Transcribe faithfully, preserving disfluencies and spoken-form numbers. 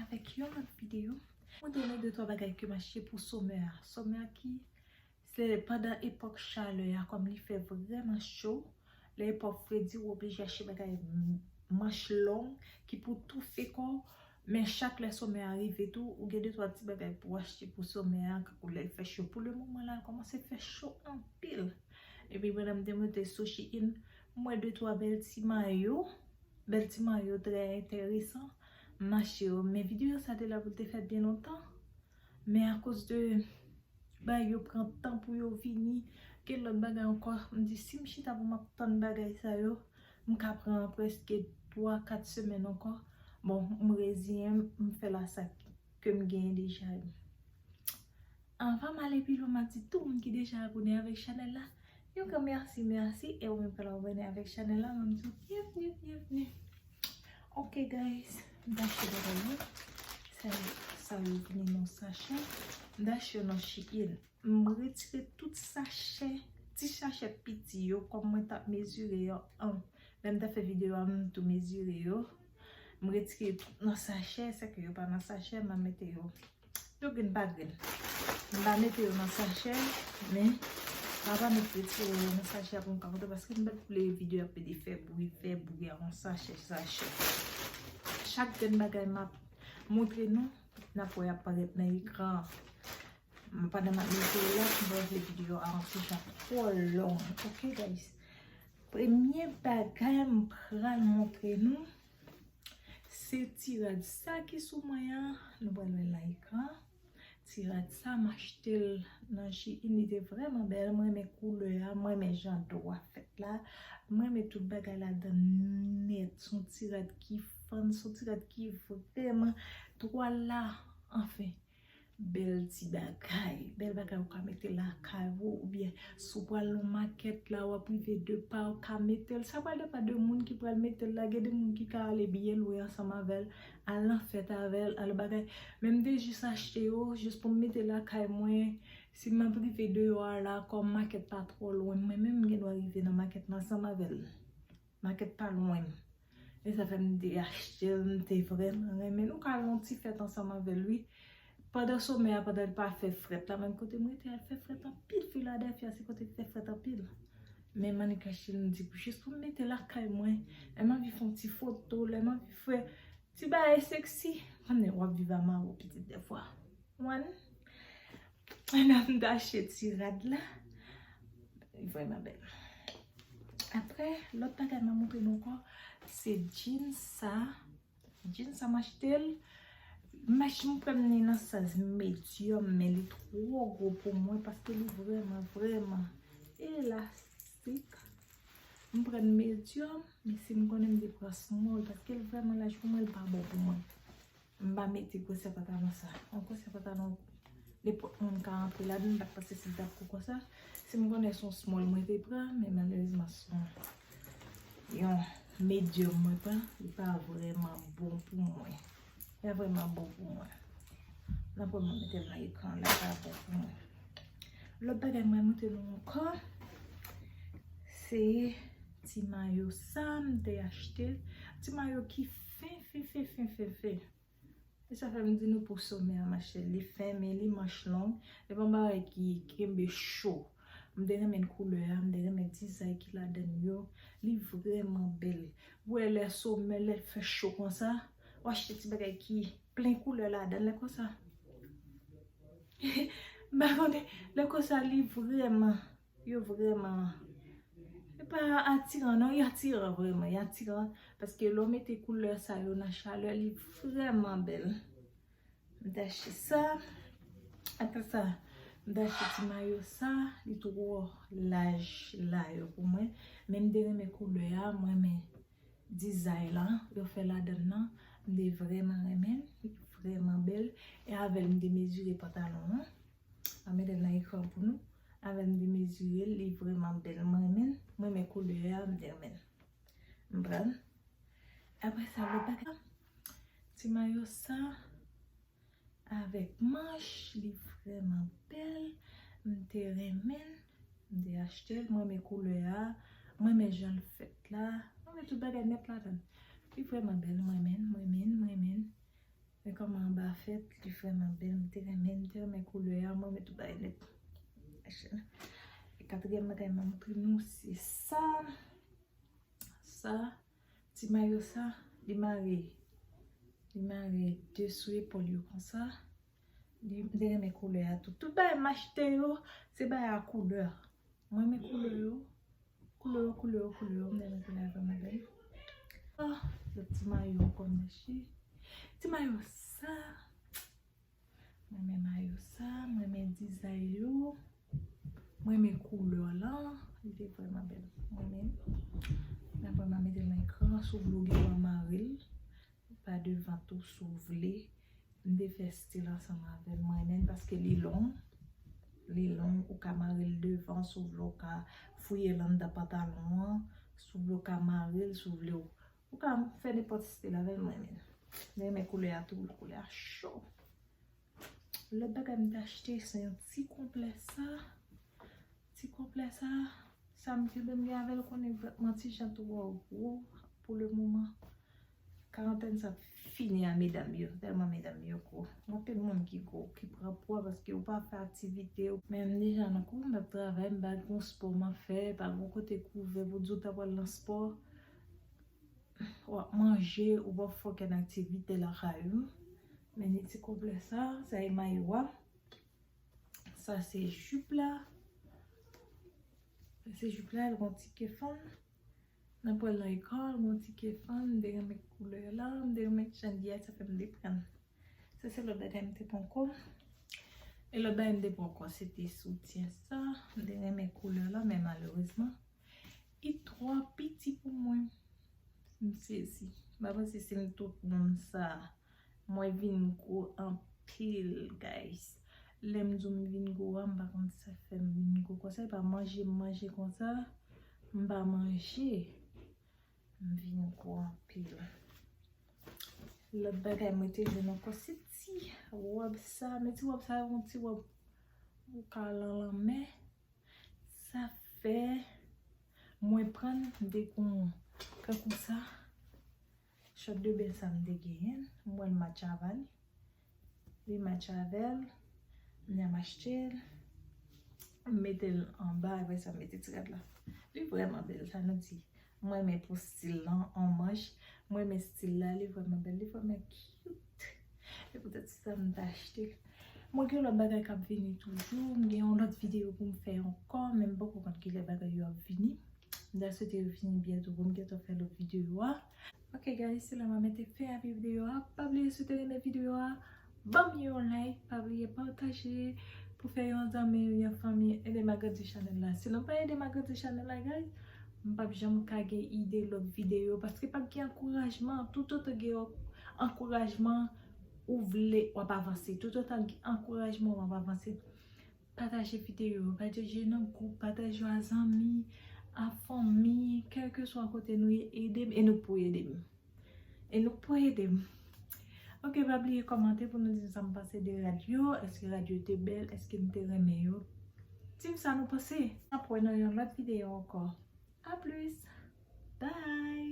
Avèk yon lòt videyo. Mwen te gen de twa bagay ke m achte pou somè a. Somè a ki, se pandan epòk chalè a, kòm li fè vrèman cho, lè epòk fredi, ou oblije achte bagay m- manch long ki pou toufe kò w. Men chak lè somè a rive tou, ou gen de twa ti bagay pou w achte pou somè a, kankou lè l fè cho. Pou le moman la, l kòmanse fè cho anpil. Epi pandan m te monte sou Shein, m wè de twa bèl ti mayo, bèl ti mayo trè enteresan. M achte yo. Men videyo sa te la pou l te fèt byen lontan. Men akoz de bagay yo pran tan pou yo vini, gen lòt bagay ankò, m di si m chita pou m ap tann bagay sa yo, m ka pran prèske twa, kat semèn ankò. Bon, m reziyen m, m fè la sa ke m genyen deja yo. Anvan m ale pi lwen, m ap di tout moun ki deja abòne avèk chanèl la, yon gran mèsi, mèsi, e ou menm k ap abòne avèk chanèl la, m ap di w byenvni, byenvni. Ok, guys, m t achte bagay yo. Sa, sa yo vini nan sachè. M t achte yo nan Shein. M retire tout sachè, ti sachè piti yo, kòm mwen t ap mezire yo an. Lè m t ap fè videyo a, m tou mezire yo. M retire tout nan sachè, sa ke yo pa nan sachè, m a mete yo. Yo grenn pa grenn. M pa mete yo nan sachè, men m pa mete retire yo nan sachè a pou m ka montre, paske m pa t vle videyo a pede fè bri, fè bri a yon sachè, sachè. Chak grenn bagay m ap montre nou, n ap wè y ap parèt nan ekran an. Pandan m ap mete yo la, m pa vle videyo a yon ti jan twò long. Ok, guys? Premye bagay m pral montre nou, se ti rad sa ki sou mwen an, nou pral wè l nan ekran. Ti rad sa, m achte l nan Shein, li te vrèman bèl. Mwen renmen koulè a, mwen renmen jan do a fèt la. Mwen renmen tout bagay ladan l nèt. Se yon ti rad ki fann, se yon ti rad ki vrèman, twal la, anfen, bèl ti bagay. Bèl bagay ou ka mete lakay ou, oubyen si w pral nan makèt la, w ap rive de pa, ou ka mete l. Sa pral depann de moun ki pral mete l la. Gen de moun ki ka ale byen lwen ansanm avè l, al nan fèt avè l, al bagay. Men m te jis achte yo, jis pou m mete lakay mwen. Si m ap rive deyò a la, kòm makèt pa twò lwen mwen, men m gen dwa rive nan makèt la ansanm avè l. Makèt pa lwen m. E sa fè m te achte l, m te vrèman renmen l. Ou ka al nan ti fèt ansanm avè l, wi. Pandan somè a, pandan l pa fè frèt la, menm kote mwen te al fè frèt anpil, Filadèfya se kote ki fè frèt anpil. Men m annik achte l, m di pou jis pou m mete lakay mwen. Lè m anvi fè yon ti foto, lè m anvi fè ti bagay seksi. Konnen w ap viv a mari w pitit dèfwa. One. Pandan m t achte ti rad la, li vrèman bèl. Apre, lòt bagay m ap montre nou ankò, se jeans sa. Jeans sa m achte l. M ach- m pran li nan size medium, men li twò gwo pou mwen paske li vrèman, vrèman elastik. M pran medium, men si m konnen m te pran small paske l vrèman laj pou mwen, li pa bon pou mwen. M pa mete gwosè pantalon sa. Yon gwosè pantalon, nenpòt moun ka rantre ladan l, m pa t panse si l t ap gwo konsa. Si m konnen se yon small mwen te pran, men malerezman se yon, yon medium mwen pran, li pa vrèman bon pou mwen. Li pa vrèman bon pou mwen. Nan premye mete l nan ekran la, li pa bon pou mwen. Lòt bagay mwen montre nou ankò, se ti mayo sa m te achte. Ti mayo ki fen, fen, fen, fen, fen, fen. E sa fè m di nou pou somè a, machè, li fen, men li manch long. Li pa yon bagay ki kenbe cho. M te renmen koulè a, m te renmen dizay ki ladan l yo. Li vrèman bèl. Ou wè lè somè, lè l fè cho konsa, ou achte ti bagay ki plen koulè ladan l, lè konsa. M pa konnen, lè konsa, li vrèman Yo vrèman, e pa atiran non, yo atiran vrèman, yo atiran. Paske lè w mete koulè sa yo nan chalè, li vrèman bèl. M te achte sa. Apre sa, m te achte ti mayo sa, li twò laj la yo pou mwen. Men m te renmen koulè a, mwen renmen dizay la, yo fè ladan nan. M te vrèman renmen l, li vrèman bèl. E avè l, m te mezire pantalon an. Mwen mete l nan ekran pou nou. Avè m te mezire l, li vrèman bèl. Mwen renmen l. Mwen renmen koulè a, m te renmen l. M pran l. Apre sa, lòt bagay. Ti mayo sa, avèk manch, li vrèman bèl. M te renmen l. M te achte l. Mwen renmen koulè a. Mwen renmen jan l fèt la. Mwen renmen tout bagay nèt ladan l. Li vrèman bèl. Mwen renmen l, mwen renmen l, mwen renmen l. Men kòman anba fèt, li vrèman bèl. M te renmen, m te renmen koulè a, mwen met tout bagay nèt. E katriyèm bagay mwen montre nou, se sa. Sa, ti mayo sa, li mare. Li mare de sou epòl yo konsa. Li, m te renmen koulè a tou. Tout bagay m achte yo, se bagay a koulè. Mwen renmen koulè yo. Koulè yo, koulè yo, koulè yo. M renmen koulè a vrèman bèl. Ah, lòt ti mayo ankò m achte. Ti mayo sa. Mwen renmen mayo sa, mwen renmen dizay yo. Mwen renmen koulè la. Li te vrèman bèl. Mwen renmen. Mwen vrèman mete l nan ekran. Si w vle w gen dwa mare l. Pa devan tou si w vle. M te fè stil ansanm avè l. Mwen renmen l paske li long. Li long, ou ka mare l devan si w vle, ou ka fouye l anndan pantalon an. Si w vle, ou ka mare l, si w vle, ou, ou ka fè nenpòt stil avè l, mwen renmen l. Mwen renmen koulè a tou, koulè a cho. Lòt bagay m te achte, se yon ti konplè sa. Ti konplè sa, sa m kenbe m gen avè l, konnen vètman ti jan twò gwo pou le moman. Karantèn sa ap fini a medam yo, tèlman medam yo gwo. Anpil moun ki gwo, ki pran pwa paske yo pa fè aktivite. Men m deja nan kou, m ap travay, m pa gon spò m ap fè, pa gon kote k ouvè pou di w ta pral nan spò. W ap manje, ou p ap fè okenn aktivite lakay ou. Men ni ti konplè sa, sa e mayo a. Sa se jip la. Sa se jip la, l gon ti ke fanm. Nan pral nan lekòl, gon ti ke fanm, m te renmen koulè la, m te renmen jan l ye a, sa fè m te pran l. Sa se lòt bagay m te pran ankò. E lòt bagay m te pran ankò, se te soutyen sa. M te renmen koulè la, men malerezman, li twò piti pou mwen. M sezi. M pa panse si m tout moun sa. Mwen vin gwo anpil, guys. Lè m di w m vin gwo a, m pa konn sa fè m vin gwo konsa. E pa manje m manje konsa. M pa manje. M vin gwo anpil. Lòt bagay mwen te jwenn ankò, se ti wòb sa. Men ti wòb sa, yon ti wòb ou ka al nan lanmè. Sa fè mwen pran, m te gon kankou sa. Chòt de bèl sa m te genyen, m wè l match avè l. Li match avè l, m nan m achte l. M mete l anba, apre sa m mete ti rad la. Li vrèman bèl, sa nou di. Mwen renmen pou stil lan, an manch. Mwen renmen stil la, li vrèman bèl, li vrèman cute. Se poutèt sa m t achte l. Mwen gen lòt bagay k ap vini toujou. M gen yon lòt videyo pou m fè ankò, men m poko konn kilè bagay yo ap vini. M ta swete yo vini byento pou m gentan fè lòt videyo a. Ok guys, se la m a mete fen a videyo a. Pa bliye si w te renmen videyo a, ban m yon like, pa bliye pataje pou fè yon zanmi, yon fanmi ede m agrandi chanèl la. Si nou pa ede m agrandi chanèl la, guys, m p ap janm ka gen ide lòt videyo, paske p ap gen ankourajman. Toutotan gen ankourajman, ou vle, w ap avanse. Toutotan gen ankourajman, w ap avanse. Pataje videyo yo, pataje nan gwoup, pataje yo a zanmi, a fanmi, kèlkeswa kote nou ye, ede m, e nou pou ede m. E nou pou ede m. Ok, pa bliye kòmante pou nou di sa m panse de rad yo, èske rad yo te bèl, èske m te renmen yo. Di m sa nou panse. N ap wè nan yon lòt videyo ankò. A plis. Bye.